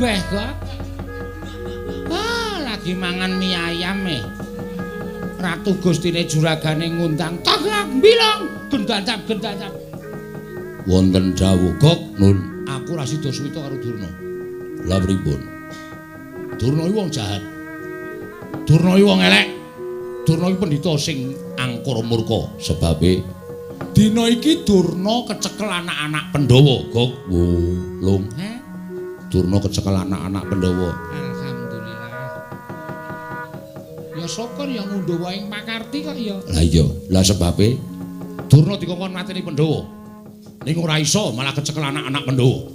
Kabeh kok. Ah, lagi mangan mie ayam e. Ratu Gustine juragane ngundang, "Tagak bilong, gendacap gendacap." Wonten dawuh, "Gok, Nun, aku ora sida suwita karo Durna." Lah pripun? Durna iki wong jahat. Durna iki wong elek. Durna iki pendhita sing angkara murka. Sebabe dina iki Durna kecekel anak-anak Pandhawa, Gok. Wo, Lung. Heh. Durna kecekel anak-anak Pandhawa. Alhamdulillah. Ya syukur ya ngundhuh wae ing pakarti kok ya. Lah iya, lah sebabe Durna dikongkon mateni Pandhawa. Ning ora iso malah kecekel anak-anak Pandhawa.